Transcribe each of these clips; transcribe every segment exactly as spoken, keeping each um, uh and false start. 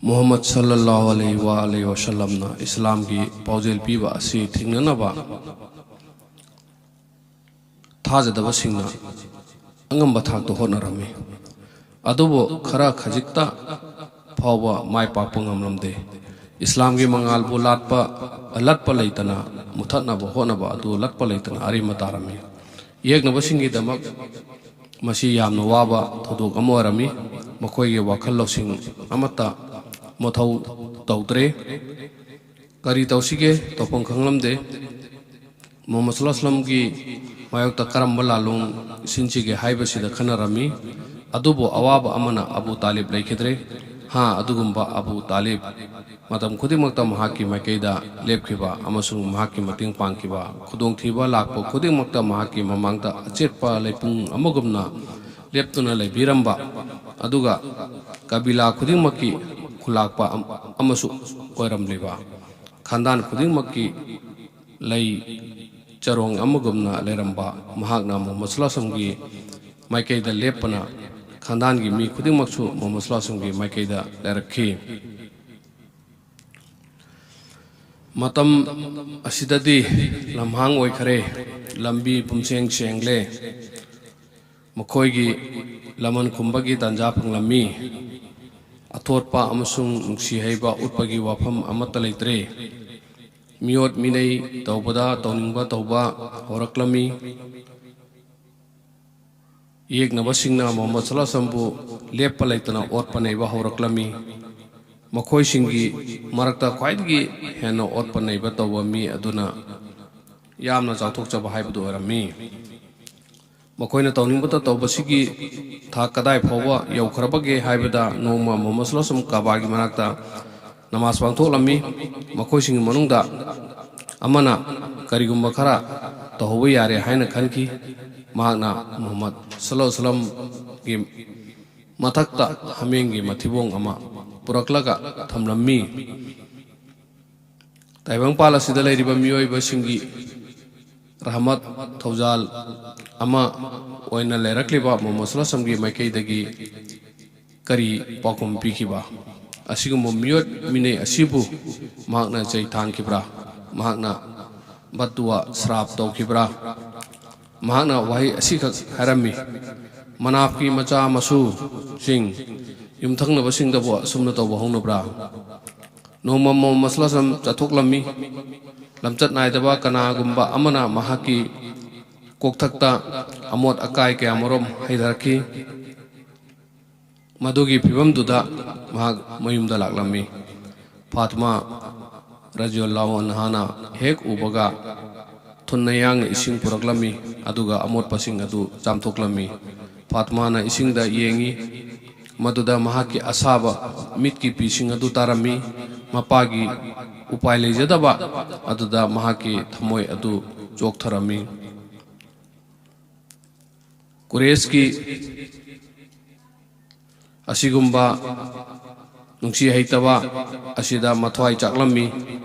ꯃꯨꯍꯝꯃꯗ ꯁꯜꯂꯜꯂꯥꯍꯨ ꯑꯂꯩꯍꯤ ꯋꯥ ꯑꯂꯩꯍꯤ ꯋꯥꯁꯜꯂꯝꯅ ꯏꯁꯂꯥꯝꯒꯤ ꯄꯥꯎꯖꯦꯜ ꯄꯤꯕ ꯑꯁꯤ ꯊꯤꯡꯅꯅꯕ ꯊꯥꯖꯗꯕꯁꯤꯡꯅ ꯑꯉꯝꯕ ꯊꯥꯛꯇ ꯍꯣꯠꯅꯔꯝꯃꯤ꯫ ꯑꯗꯨꯕꯨ ꯈꯔ ꯈꯖꯤꯛꯇ ꯐꯥꯎꯕ ꯃꯥꯏ ꯄꯥꯛꯄ ꯉꯝꯂꯝꯗꯦ꯫ ꯏꯁꯂꯥꯝꯒꯤ ꯃꯉꯥꯜꯕꯨ ꯂꯥꯠꯄ, ꯂꯠꯄ ꯂꯩꯇꯅ ꯃꯨꯊꯠꯅꯕ ꯍꯣꯠꯅꯕ ꯑꯗꯨ ꯂꯠꯄ ꯂꯩꯇꯅ ꯑꯔꯦꯝꯕ ꯇꯥꯔꯝꯃꯤ꯫ ꯌꯦꯛꯅꯕꯁꯤꯡꯒꯤꯗꯃꯛ ꯃꯁꯤ ꯌꯥꯝꯅ ꯋꯥꯕ ꯊꯧꯗꯣꯛ ꯑꯃ ꯑꯣꯏꯔꯝꯃꯤ꯫ ꯃꯈꯣꯏꯒꯤ ꯋꯥꯈꯜ ꯂꯧꯁꯤꯡ ꯑꯃꯠꯇ ꯃꯊꯧ ꯇꯧꯗ꯭ꯔꯦ꯫ ꯀꯔꯤ ꯇꯧꯁꯤꯒꯦ ꯇꯧꯐꯝ ꯈꯪꯂꯝꯗꯦ꯫ ꯃꯨꯍꯝꯃꯗ ꯁꯜꯂꯜꯂꯥꯍꯨ ꯑꯂꯩꯍꯤ ꯋꯥꯁꯜꯂꯝꯒꯤ ꯃꯥꯌꯣꯛꯇ ꯀꯔꯝꯕ ꯂꯥꯜꯂꯣꯡ ꯁꯤꯟꯁꯤꯒꯦ ꯍꯥꯏꯕꯁꯤꯗ ꯈꯟꯅꯔꯝꯃꯤ꯫ ꯑꯗꯨꯕꯨ ꯑꯋꯥꯕ ꯑꯃꯅ ꯑꯕꯨ ꯇꯥꯂꯤꯕ ꯂꯩꯈꯤꯗ꯭ꯔꯦ꯫ ꯍꯥ, ꯑꯗꯨꯒꯨꯝꯕ ꯑꯕꯨ ꯇꯥꯂꯤꯕ ꯃꯇꯝ ꯈꯨꯗꯤꯡꯃꯛꯇ ꯃꯍꯥꯛꯀꯤ ꯃꯥꯏꯀꯩꯗ ꯂꯦꯞꯈꯤꯕ ꯑꯃꯁꯨꯡ ꯃꯍꯥꯛꯀꯤ ꯃꯇꯦꯡ ꯄꯥꯡꯈꯤꯕ, ꯈꯨꯗꯣꯡꯊꯤꯕ ꯂꯥꯛꯄ ꯈꯨꯗꯤꯡꯃꯛꯇ ꯃꯍꯥꯛꯀꯤ ꯃꯃꯥꯡꯗ ꯑꯆꯦꯠꯄ ꯂꯩꯄꯨꯡ ꯑꯃꯒꯨꯝꯅ ꯂꯦꯞꯇꯨꯅ ꯂꯩꯕꯤꯔꯝꯕ, ꯑꯗꯨꯒ ꯀꯕꯤꯂꯥ ꯈꯨꯗꯤꯡꯃꯛꯀꯤ ꯈꯨꯂꯥꯛꯄ ꯑꯃ-, ꯑꯃꯁꯨ ꯑꯣꯏꯔꯝꯂꯤꯕ, ꯈꯥꯟꯗꯥꯟ ꯈꯨꯗꯤꯡꯃꯛꯀꯤ ꯂꯩ ꯆꯔꯣꯡ ꯑꯃꯒꯨꯝꯅ ꯂꯩꯔꯝꯕ ꯃꯍꯥꯛꯅ ꯃꯨꯍꯝꯃꯗ ꯁꯜꯂꯜꯂꯥꯍꯨ ꯑꯂꯩꯍꯤ ꯋꯥꯁꯜꯂꯝꯒꯤ ꯃꯥꯏꯀꯩꯗ ꯂꯦꯞꯄꯅ ꯈꯥꯟꯗꯥꯟꯒꯤ ꯃꯤ ꯈꯨꯗꯤꯡꯃꯛꯁꯨ ꯃꯨꯍꯝꯃꯗ ꯁꯜꯂꯜꯂꯥꯍꯨ ꯑꯂꯩꯍꯤ ꯋꯥꯁꯜꯂꯝꯒꯤ ꯃꯥꯏꯀꯩꯗ ꯂꯩꯔꯛꯈꯤ꯫ ꯃꯇꯝ ꯑꯁꯤꯗꯗꯤ ꯂꯝꯍꯥꯡ ꯑꯣꯏꯈꯔꯦ, ꯂꯝꯕꯤ ꯄꯨꯝꯁꯦꯡ ꯁꯦꯡꯂꯦ꯫ ꯃꯈꯣꯏꯒꯤ ꯂꯃꯟ ꯈꯨꯝꯕꯒꯤ ꯇꯥꯟꯖꯥ ꯐꯪꯂꯝꯃꯤ꯫ ꯑꯊꯣꯠꯄ ꯑꯃꯁꯨꯡ ꯅꯨꯡꯁꯤ ꯍꯩꯕ ꯎꯠꯄꯒꯤ ꯋꯥꯐꯝ ꯑꯃꯠꯇ ꯂꯩꯇ꯭ꯔꯦ꯫ ꯃꯤꯑꯣꯠ ꯃꯤꯅꯩ ꯇꯧꯕꯗ ꯇꯧꯅꯤꯡꯕ ꯇꯧꯕ ꯍꯧꯔꯛꯂꯝꯃꯤ꯫ ꯌꯦꯛꯅꯕꯁꯤꯡꯅ ꯃꯨꯍꯝꯃꯗ ꯁꯜꯂꯜꯂꯥꯍꯨ ꯑꯂꯩꯍꯤ ꯋꯥꯁꯜꯂꯝꯕꯨ ꯂꯦꯞꯄ ꯂꯩꯇꯅ ꯑꯣꯠꯄ ꯅꯩꯕ ꯍꯧꯔꯛꯂꯝꯃꯤ꯫ ꯃꯈꯣꯏꯁꯤꯡꯒꯤ ꯃꯔꯛꯇ ꯈ꯭ꯋꯥꯏꯗꯒꯤ ꯍꯦꯟꯅ ꯑꯣꯠꯄ ꯅꯩꯕ ꯇꯧꯕ ꯃꯤ ꯑꯗꯨꯅ ꯌꯥꯝꯅ ꯆꯥꯎꯊꯣꯛꯆꯕ ꯍꯥꯏꯕꯗꯨ ꯑꯣꯏꯔꯝꯃꯤ꯫ ꯃꯈꯣꯏꯅ ꯇꯧꯅꯤꯡꯕꯇ ꯇꯧꯕꯁꯤꯒꯤ ꯊꯥꯛ ꯀꯗꯥꯏ ꯐꯥꯎꯕ ꯌꯧꯈ꯭ꯔꯕꯒꯦ ꯍꯥꯏꯕꯗ, ꯅꯣꯡꯃ ꯃꯨꯍꯝꯃꯗ ꯁꯜꯂꯜꯂꯥꯍꯨ ꯑꯂꯩꯍꯤ ꯋꯥꯁꯜꯂꯝ ꯀꯥꯕꯥꯒꯤ ꯃꯅꯥꯛꯇ ꯅꯃꯥꯖ ꯄꯥꯡꯊꯣꯛꯂꯝꯃꯤ꯫ ꯃꯈꯣꯏꯁꯤꯡꯒꯤ ꯃꯅꯨꯡꯗ ꯑꯃꯅ ꯀꯔꯤꯒꯨꯝꯕ ꯈꯔ ꯇꯧꯍꯧꯕ ꯌꯥꯔꯦ ꯍꯥꯏꯅ ꯈꯟꯈꯤ꯫ ꯃꯍꯥꯛꯅ ꯃꯨꯍꯝꯃꯗ ꯁꯜꯂꯜꯂꯥꯍꯨ ꯑꯂꯩꯍꯤ ꯋꯥꯁꯜꯂꯝꯒꯤ ꯃꯊꯛꯇ ꯍꯥꯃꯦꯡꯒꯤ ꯃꯊꯤꯕꯣꯡ ꯑꯃ ꯄꯨꯔꯛꯂꯒ ꯊꯝꯂꯝꯃꯤ꯫ ꯇꯥꯏꯕꯪꯄꯥꯜ ꯑꯁꯤꯗ ꯂꯩꯔꯤꯕ ꯃꯤꯑꯣꯏꯕꯁꯤꯡꯒꯤ ꯔꯍꯃꯠ, ꯊꯧꯖꯥꯜ ꯑꯃ ꯑꯣꯏꯅ ꯂꯩꯔꯛꯂꯤꯕ ꯃꯨꯍꯝꯃꯗ ꯁꯜꯂꯜꯂꯥꯍꯨ ꯑꯂꯩꯍꯤ ꯋꯥꯁꯜꯂꯝꯒꯤ ꯃꯥꯏꯀꯩꯗꯒꯤ ꯀꯔꯤ ꯄꯥꯎꯈꯨꯝ ꯄꯤꯈꯤꯕ? ꯑꯁꯤꯒꯨꯝꯕ ꯃꯤꯑꯣꯠ ꯃꯤꯅꯩ ꯑꯁꯤꯕꯨ ꯃꯍꯥꯛꯅ ꯆꯩ ꯊꯥꯡꯈꯤꯕ꯭ꯔꯥ? ꯃꯍꯥꯛꯅ ꯕꯗꯗꯨꯋꯥ, ꯁ꯭ꯔꯥꯞ ꯇꯧꯈꯤꯕ꯭ꯔꯥ? ꯃꯍꯥꯛꯅ ꯋꯥꯍꯩ ꯑꯁꯤꯈꯛ ꯍꯥꯏꯔꯝꯃꯤ, "ꯃꯅꯥꯞꯀꯤ ꯃꯆꯥ ꯃꯁꯨꯁꯤꯡ, ꯌꯨꯝꯊꯪꯅꯕꯁꯤꯡꯗꯕꯨ ꯑꯁꯨꯝꯅ ꯇꯧꯕ ꯍꯧꯅꯕ꯭ꯔꯥ?" ꯅꯣꯡꯃ ꯃꯣꯍꯝꯃꯗ ꯁꯜꯂꯜꯂꯥꯍꯨ ꯑꯂꯩꯍꯤ ꯋꯁꯜꯂꯝ ꯆꯠꯊꯣꯛꯂꯝꯃꯤ꯫ ꯂꯝꯆꯠ ꯅꯥꯏꯗꯕ ꯀꯅꯥꯒꯨꯝꯕ ꯑꯃꯅ ꯃꯍꯥꯛꯀꯤ ꯀꯣꯛꯊꯛꯇ ꯑꯃꯣꯠ ꯑꯀꯥꯏ ꯀꯌꯥꯃꯔꯨꯝ ꯍꯩꯊꯔꯛꯈꯤ꯫ ꯃꯗꯨꯒꯤ ꯐꯤꯕꯝꯗꯨꯗ ꯃꯍꯥꯛ ꯃꯌꯨꯝꯗ ꯂꯥꯛꯂꯝꯃꯤ꯫ ꯐꯥꯇꯤꯃꯥ ꯔꯖꯤꯌꯜꯂꯥꯍꯨ ꯑꯟꯍꯥꯅ ꯍꯦꯛ ꯎꯕꯒ ꯊꯨꯅ ꯌꯥꯡꯅ ꯏꯁꯤꯡ ꯄꯨꯔꯛꯂꯝꯃꯤ, ꯑꯗꯨꯒ ꯑꯃꯣꯠꯄꯁꯤꯡ ꯑꯗꯨ ꯆꯥꯝꯊꯣꯛꯂꯝꯃꯤ꯫ ꯐꯥꯇꯤꯃꯥꯅ ꯏꯁꯤꯡꯗ ꯌꯦꯡꯉꯤ, ꯃꯗꯨꯗ ꯃꯍꯥꯛꯀꯤ ꯑꯁꯥꯕ ꯃꯤꯠꯀꯤ ꯄꯤꯁꯤꯡ ꯑꯗꯨ ꯇꯥꯔꯝꯃꯤ꯫ ꯃꯄꯥꯒꯤ ꯎꯄꯥꯏ ꯂꯩꯖꯗꯕ ꯑꯗꯨꯗ ꯃꯍꯥꯛꯀꯤ ꯊꯃꯣꯏ ꯑꯗꯨ ꯆꯣꯛꯊꯔꯝꯃꯤ꯫ ꯀꯨꯔꯦꯁꯀꯤ ꯑꯁꯤꯒꯨꯝꯕ ꯅꯨꯡꯁꯤ ꯍꯩꯇꯕ ꯑꯁꯤꯗ ꯃꯊ꯭ꯋꯥꯏ ꯆꯥꯛꯂꯝꯃꯤ꯫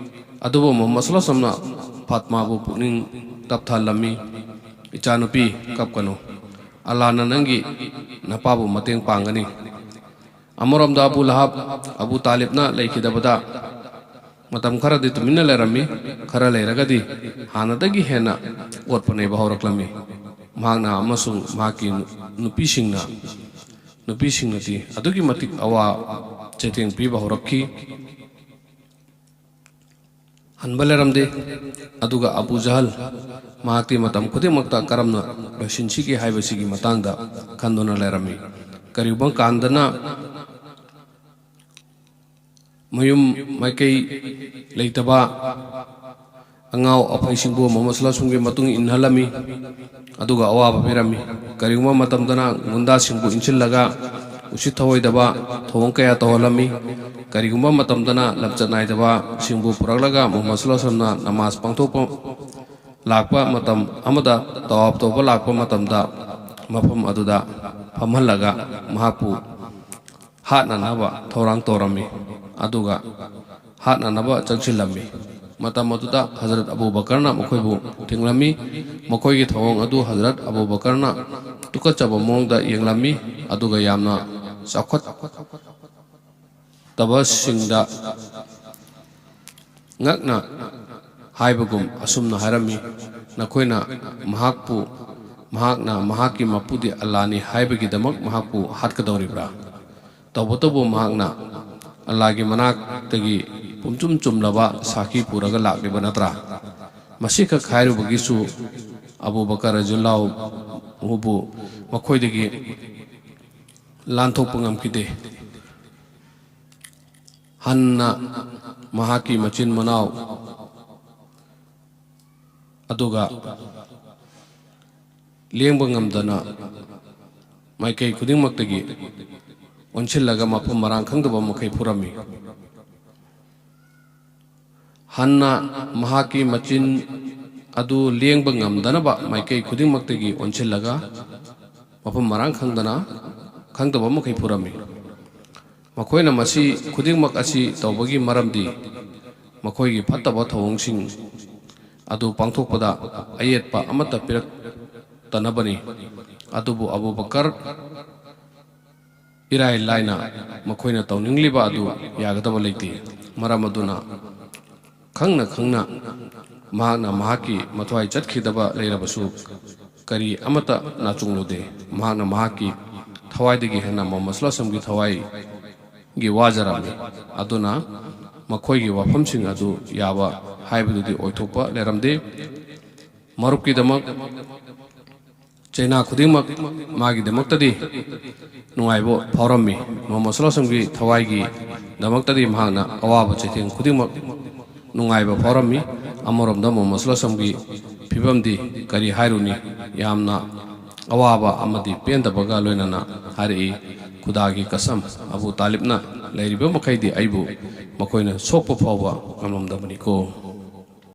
ꯑꯗꯨꯕꯨ ꯃꯨꯍꯝꯃꯗ ꯁꯜꯂꯜꯂꯥꯍꯨ ꯑꯂꯩꯍꯤ ꯋꯁꯜꯂꯝꯅ ꯐꯥꯇꯤꯃꯥꯕꯨ ꯄꯨꯛꯅꯤꯡ ꯇꯞꯊꯍꯜꯂꯝꯃꯤ꯫ "ꯏꯆꯥꯅꯨꯄꯤ, ꯀꯞꯀꯅꯨ꯫ ꯑꯜꯂꯥꯍꯅ ꯅꯪꯒꯤ ꯅꯄꯥꯕꯨ ꯃꯇꯦꯡ ꯄꯥꯡꯒꯅꯤ"꯫ ꯑꯃꯔꯣꯝꯗ ꯑꯕꯨ ꯂꯍꯕ, ꯑꯕꯨ ꯇꯥꯂꯤꯕꯅ ꯂꯩꯈꯤꯗꯕꯗ ꯃꯇꯝ ꯈꯔꯗꯤ ꯇꯨꯃꯤꯟꯅ ꯂꯩꯔꯝꯃꯤ꯫ ꯈꯔ ꯂꯩꯔꯒꯗꯤ ꯍꯥꯟꯅꯗꯒꯤ ꯍꯦꯟꯅ ꯑꯣꯠꯄ ꯅꯩꯕ ꯍꯧꯔꯛꯂꯝꯃꯤ꯫ ꯃꯍꯥꯛꯅ ꯑꯃꯁꯨꯡ ꯃꯍꯥꯛꯀꯤ ꯅꯨꯄꯤꯁꯤꯡꯅ, ꯅꯨꯄꯤꯁꯤꯡꯅꯗꯤ ꯑꯗꯨꯛꯀꯤ ꯃꯇꯤꯛ ꯑꯋꯥ ꯆꯩꯊꯦꯡ ꯄꯤꯕ ꯍꯧꯔꯛꯈꯤ꯫ ꯍꯟꯕ ꯂꯩꯔꯝꯗꯦ꯫ ꯑꯗꯨꯒ ꯑꯕꯨ ꯖꯍꯜ, ꯃꯍꯥꯛꯇꯤ ꯃꯇꯝ ꯈꯨꯗꯤꯡꯃꯛꯇ ꯀꯔꯝꯅ ꯂꯣꯏꯁꯤꯟꯁꯤꯒꯦ ꯍꯥꯏꯕꯁꯤꯒꯤ ꯃꯇꯥꯡꯗ ꯈꯟꯗꯨꯅ ꯂꯩꯔꯝꯃꯤ꯫ ꯀꯔꯤꯒꯨꯝꯕ ꯀꯥꯟꯗꯅ ꯃꯌꯨꯝ ꯃꯥꯏꯀꯩ ꯂꯩꯇꯕ ꯑꯉꯥꯎ ꯑꯐꯩꯁꯤꯡꯕꯨ ꯃꯨꯍꯝꯃꯗ ꯁꯜꯂꯜꯂꯥꯍꯨ ꯑꯂꯩꯍꯤ ꯋꯁꯜꯂꯝꯒꯤ ꯃꯇꯨꯡ ꯏꯟꯍꯜꯂꯝꯃꯤ, ꯑꯗꯨꯒ ꯑꯋꯥꯕ ꯄꯤꯔꯝꯃꯤ꯫ ꯀꯔꯤꯒꯨꯝꯕ ꯃꯇꯝꯗꯅ ꯒꯨꯟꯗꯥꯁꯤꯡꯕꯨ ꯏꯟꯁꯤꯜꯂꯒ ꯎꯁꯤꯠ ꯊꯑꯣꯏꯗꯕ ꯊꯧꯑꯣꯡ ꯀꯌꯥ ꯇꯧꯍꯜꯂꯝꯃꯤ꯫ ꯀꯔꯤꯒꯨꯝꯕ ꯃꯇꯝꯗꯅ ꯂꯝꯆꯠ ꯅꯥꯏꯗꯕꯁꯤꯡꯕꯨ ꯄꯨꯔꯛꯂꯒ ꯃꯨꯍꯝꯃꯗ ꯁꯜꯂꯜꯂꯥꯍꯨ ꯑꯂꯩꯍꯤ ꯋꯁꯜꯂꯝꯅ ꯅꯃꯥꯖ ꯄꯥꯡꯊꯣꯛꯄ ꯂꯥꯛꯄ ꯃꯇꯝ ꯑꯃꯗ, ꯇꯋꯥꯐ ꯇꯧꯕ ꯂꯥꯛꯄ ꯃꯇꯝꯗ ꯃꯐꯝ ꯑꯗꯨꯗ ꯐꯝꯍꯜꯂꯒ ꯃꯍꯥꯛꯄꯨ ꯍꯥꯠꯅꯅꯕ ꯊꯧꯔꯥꯡ ꯇꯧꯔꯝꯃꯤ, ꯑꯗꯨꯒ ꯍꯥꯠꯅꯅꯕ ꯆꯪꯁꯤꯜꯂꯝꯃꯤ꯫ ꯃꯇꯝ ꯑꯗꯨꯗ ꯍꯖꯔꯠ ꯑꯕꯨ ꯕꯀꯔꯅ ꯃꯈꯣꯏꯕꯨ ꯊꯤꯡꯂꯝꯃꯤ꯫ ꯃꯈꯣꯏꯒꯤ ꯊꯧꯑꯣꯡ ꯑꯗꯨ ꯍꯖꯔꯠ ꯑꯕꯨ ꯕꯀꯔꯅ ꯇꯨꯀꯠꯆꯕ ꯃꯑꯣꯡꯗ ꯌꯦꯡꯂꯝꯃꯤ, ꯑꯗꯨꯒ ꯌꯥꯝꯅ ꯆꯥꯎꯈꯠ ꯇꯕꯁꯁꯤꯡꯗ ꯉꯛꯅ ꯍꯥꯏꯕꯒꯨꯝ ꯑꯁꯨꯝꯅ ꯍꯥꯏꯔꯝꯃꯤ, "ꯅꯈꯣꯏꯅ ꯃꯍꯥꯛꯄꯨ, ꯃꯍꯥꯛꯅ ꯃꯍꯥꯛꯀꯤ ꯃꯄꯨꯗꯤ ꯑꯜꯂꯥꯅꯤ ꯍꯥꯏꯕꯒꯤꯗꯃꯛ ꯃꯍꯥꯛꯄꯨ ꯍꯥꯠꯀꯗꯧꯔꯤꯕ꯭ꯔꯥ? ꯇꯧꯕꯇꯕꯨ ꯃꯍꯥꯛꯅ ꯑꯜꯂꯥꯒꯤ ꯃꯅꯥꯛꯇꯒꯤ ꯄꯨꯝꯆꯨꯝ ꯆꯨꯝꯂꯕ ꯁꯥꯈꯤ ꯄꯨꯔꯒ ꯂꯥꯛꯂꯤꯕ ꯅꯠꯇ꯭ꯔꯥ?" ꯃꯁꯤꯈꯛ ꯍꯥꯏꯔꯨꯕꯒꯤꯁꯨ ꯑꯕꯨ ꯕꯀꯔ ꯔꯖꯤꯌꯜꯂꯥꯍꯨꯕꯨ ꯃꯈꯣꯏꯗꯒꯤ ꯂꯥꯟꯊꯣꯛꯄ ꯉꯝꯈꯤꯗꯦ꯫ ꯍꯟꯅ ꯃꯍꯥꯛꯀꯤ ꯃꯆꯤꯟ ꯃꯅꯥꯎ ꯑꯗꯨꯒ ꯂꯦꯡꯕ ꯉꯝꯗꯅ ꯃꯥꯏꯀꯩ ꯈꯨꯗꯤꯡꯃꯛꯇꯒꯤ ꯑꯣꯟꯁꯤꯜꯂꯒ ꯃꯐꯝ ꯃꯔꯥꯡ ꯈꯪꯗꯕ ꯃꯈꯩ ꯐꯨꯔꯝꯃꯤ꯫ ꯍꯟꯅ ꯃꯍꯥꯛꯀꯤ ꯃꯆꯤꯟ ꯑꯗꯨ ꯂꯦꯡꯕ ꯉꯝꯗꯅꯕ ꯃꯥꯏꯀꯩ ꯈꯨꯗꯤꯡꯃꯛꯇꯒꯤ ꯑꯣꯟꯁꯤꯜꯂꯒ ꯃꯐꯝ ꯃꯔꯥꯡ ꯈꯪꯗꯅ, ꯈꯪꯗꯕ ꯃꯈꯩ ꯐꯨꯔꯝꯃꯤ꯫ ꯃꯈꯣꯏꯅ ꯃꯁꯤ ꯈꯨꯗꯤꯡꯃꯛ ꯑꯁꯤ ꯇꯧꯕꯒꯤ ꯃꯔꯝꯗꯤ ꯃꯈꯣꯏꯒꯤ ꯐꯠꯇꯕ ꯊꯧꯑꯣꯡꯁꯤꯡ ꯑꯗꯨ ꯄꯥꯡꯊꯣꯛꯄꯗ ꯑꯌꯦꯠꯄ ꯑꯃꯠꯇ ꯄꯤꯔꯛꯇꯅꯕꯅꯤ꯫ ꯑꯗꯨꯕꯨ ꯑꯕꯨ ꯕꯀꯔ ꯏꯔꯥꯏ ꯂꯥꯏꯅ ꯃꯈꯣꯏꯅ ꯇꯧꯅꯤꯡꯂꯤꯕ ꯑꯗꯨ ꯌꯥꯒꯗꯕ ꯂꯩꯇꯦ꯫ ꯃꯔꯝ ꯑꯗꯨꯅ ꯈꯪꯅ ꯈꯪꯅ ꯃꯍꯥꯛꯅ ꯃꯍꯥꯛꯀꯤ ꯃꯊ꯭ꯋꯥꯏ ꯆꯠꯈꯤꯗꯕ ꯂꯩꯔꯕꯁꯨ ꯀꯔꯤ ꯑꯃꯠꯇ ꯅꯥꯆꯨꯡꯂꯨꯗꯦ꯫ ꯃꯍꯥꯛꯅ ꯃꯍꯥꯛꯀꯤ ꯊꯋꯥꯏꯗꯒꯤ ꯍꯦꯟꯅ ꯃꯣꯍꯝꯃꯗ ꯁꯜꯂꯜꯂꯥꯍꯨ ꯑꯂꯥꯏꯍꯤ ꯋꯥꯁꯜꯂꯝꯒꯤ ꯊꯋꯥꯏꯒꯤ ꯋꯥꯖꯔꯝꯃꯤ꯫ ꯑꯗꯨꯅ ꯃꯈꯣꯏꯒꯤ ꯋꯥꯐꯝꯁꯤꯡ ꯑꯗꯨ ꯌꯥꯕ ꯍꯥꯏꯕꯗꯨꯗꯤ ꯑꯣꯏꯊꯣꯛꯄ ꯂꯩꯔꯝꯗꯦ꯫ ꯃꯔꯨꯞꯀꯤꯗꯃꯛ ꯆꯩꯅꯥ ꯈꯨꯗꯤꯡꯃꯛ ꯃꯥꯒꯤꯗꯃꯛꯇꯗꯤ ꯅꯨꯡꯉꯥꯏꯕ ꯐꯥꯎꯔꯝꯃꯤ꯫ ꯃꯣꯍꯝꯃꯗ ꯁꯜꯂꯜꯂꯥꯍꯨ ꯑꯂꯥꯏꯍꯤ ꯋꯥꯁꯜꯂꯝꯒꯤ ꯊꯋꯥꯏꯒꯤꯗꯃꯛꯇꯗꯤ ꯃꯍꯥꯛꯅ ꯑꯋꯥꯕ ꯆꯩꯊꯦꯡ ꯈꯨꯗꯤꯡꯃꯛ ꯅꯨꯡꯉꯥꯏꯕ ꯐꯥꯎꯔꯝꯃꯤ꯫ ꯑꯃꯔꯣꯝꯗ ꯃꯣꯍꯝꯃꯗ ꯁꯜꯂꯜꯂꯥꯍꯨ ꯑꯂꯥꯏꯍꯤ ꯋꯥꯁꯜꯂꯝꯒꯤ ꯐꯤꯕꯝꯗꯤ ꯀꯔꯤ ꯍꯥꯏꯔꯨꯅꯤ? ꯌꯥꯝꯅ ꯑꯋꯥꯕ ꯑꯃꯗꯤ ꯄꯦꯟꯗꯕꯒ ꯂꯣꯏꯅꯅ ꯍꯥꯏꯔꯛꯏ, "ꯈꯨꯗꯥꯒꯤ ꯀꯁꯝ, ꯑꯕꯨ ꯇꯥꯂꯤꯕꯅ ꯂꯩꯔꯤꯕ ꯃꯈꯩꯗꯤ ꯑꯩꯕꯨ ꯃꯈꯣꯏꯅ ꯁꯣꯛꯄ ꯐꯥꯎꯕ ꯉꯝꯂꯝꯗꯕꯅꯤꯀꯣ"꯫